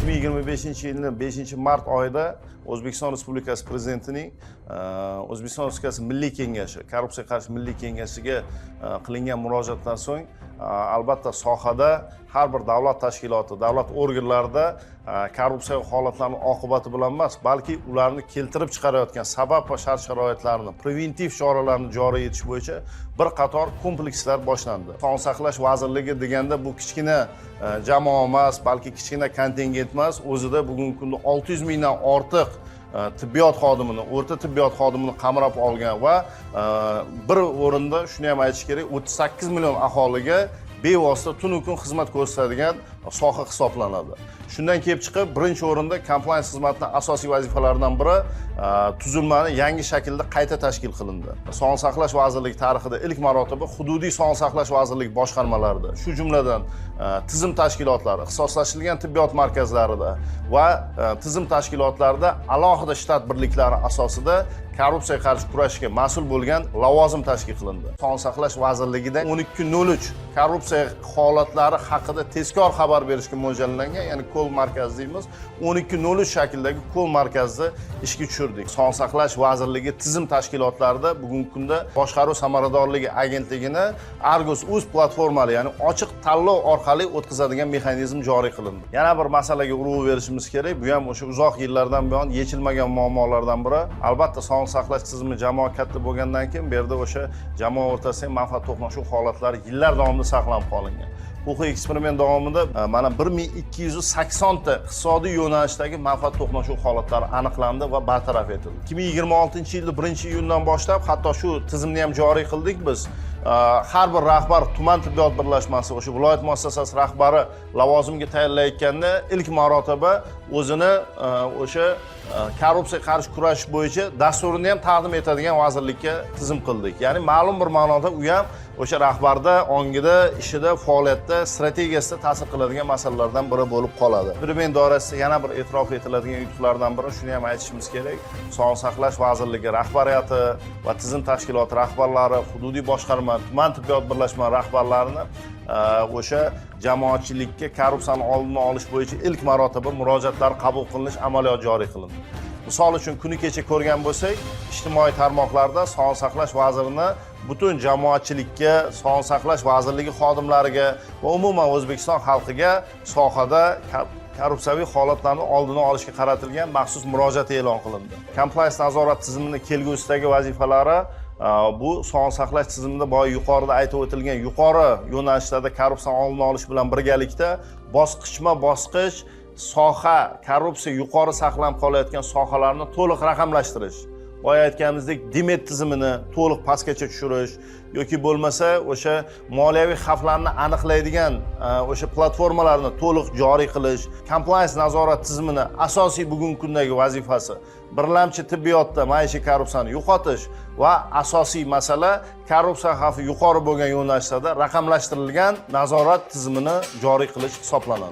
2025 yilni 5 mart oyida O'zbekiston Respublikasi Prezidentining O'zbekiston Respublikasi Milliy Kengashi, Korrupsiyaga qarshi milliy kengashiga qilingan murojaatdan so'ng, albatta, sohada har bir davlat tashkiloti, davlat organlarida korrupsiya holatlarini oqibati bilan emas, balki ularni keltirib chiqarayotgan sabab va shart sharoitlarni, preventiv choralarni joriy etish bo'yicha bir qator komplekslar boshlandi. Sog'liqni saqlash vazirligi deganda bu kichkina jamoa emas, balki kichkina kontingent emas, o'zida bugungi kunda 600 mingdan ortiq tibbiyot xodimini, o'rta tibbiyot xodimini qamrab olgan va bir o'rinda shuni ham aytish kerak, 38 million aholiga bevosita tunu kun xizmat ko'rsatadigan soha hisoblanadi. Shundan kelib chiqib, birinchi o'rinda compliance xizmatini asosiy vazifalaridan biri tuzilmani yangi shaklda qayta tashkil qilindi. Sog'liqni saqlash vazirligi tarixida ilk marotaba hududiy sog'liqni saqlash vazirligi boshqarmalarida, shu jumladan tizim tashkilotlari, ixtisoslashtirilgan tibbiyot markazlarida va tizim tashkilotlarida alohida shtat birliklari asosida korrupsiyaga qarshi kurashishga mas'ul bo'lgan lavozim tashkil qilindi. Sog'liqni saqlash vazirligida 1203 korrupsiya holatlari haqida tezkor xabar berishga mo'ljallangan, ya'ni call markaz deymiz, 1203 shaklidagi call markazni ishga tushirdik. Sog'liqni saqlash vazirligi tizim tashkilotlarida bugungi kunda Boshqaruv samaradorligi agentligini Argos uz platformali, ya'ni ochiq tanlov orqali o'tkazadigan mexanizm joriy qilindi. Yana bir masalaga urg'u berishimiz kerak, bu ham o'sha uzoq yillardan buyon yechilmagan muammolardan biri. Albatta, sog'liqni saqlash tizimi jamoa katta bo'lgandan keyin bu yerda o'sha jamoa o'rtasida manfaat to'qnashuv holatlari yillar davomida saqlanib qolingan. Huquqiy eksperiment davomida mana 1280 ta iqtisodiy yo'nalishdagi manfaat to'qnashuv holatlari aniqlandi va bartaraf etildi. 2026 yilni 1-iyundan boshlab hatto shu tizimni ham joriy qildik biz. Har bir rahbar, tuman tibbiyot birlashmasi, o'sha viloyat muassasasi rahbari lavozimga tayinlayotganda ilk marotaba o'zini o'sha korrupsiyaga qarshi kurashish bo'yicha dasturini ham taqdim etadigan vazirlikka tizim qildik. Ya'ni ma'lum bir ma'noda u ham o'sha rahbarda ongida, ishida, faoliyatda, strategiyasida ta'sir qiladigan masalalardan biri bo'lib qoladi. Eksperiment doirasida yana bir e'tirof etiladigan yutuqlardan biri, shuni ham aytishimiz kerak, Sog'liqni saqlash vazirligi rahbariyati va tizim tashkiloti rahbarlari, hududiy boshqarma, tuman tibbiyot birlashma rahbarlarini o'sha jamoatchilikka korrupsiyani oldini olish bo'yicha ilk marotaba murojaatlar qabul qilinish amaliyoti joriy qilindi. Misol uchun, kuni kecha ko'rgan bo'lsak, ijtimoiy tarmoqlarda Sog'liqni saqlash vazirini butun jamoatchilikka, Sog'liqni saqlash vazirligi xodimlariga va umuman O'zbekiston xalqiga sohada korrupsiyaviy holatlarni oldini olishga qaratilgan maxsus murojaat e'lon qilindi. Compliance nazorat tizimini kelgusidagi vazifalari bu sog'liqni saqlash tizimida boya yuqorida aytib o'tilgan yuqori yo'nalishlarda korrupsiyani oldini olish bilan birgalikda bosqichma bosqich soha korrupsiya yuqori saqlanib qolayotgan sohalarni to'liq raqamlashtirish, boya aytganimizdek, DMED tizimini to'liq pastgacha tushirish yoki bo'lmasa o'sha moliyaviy xavflarni aniqlaydigan o'sha platformalarni to'liq joriy qilish. Compliance nazorat tizimini asosiy bugungi kundagi vazifasi birlamchi tibbiyotda maishiy korrupsiyani yo'qotish va asosiy masala korrupsiya xavfi yuqori bo'lgan yo'nalishlarda raqamlashtirilgan nazorat tizimini joriy qilish hisoblanadi.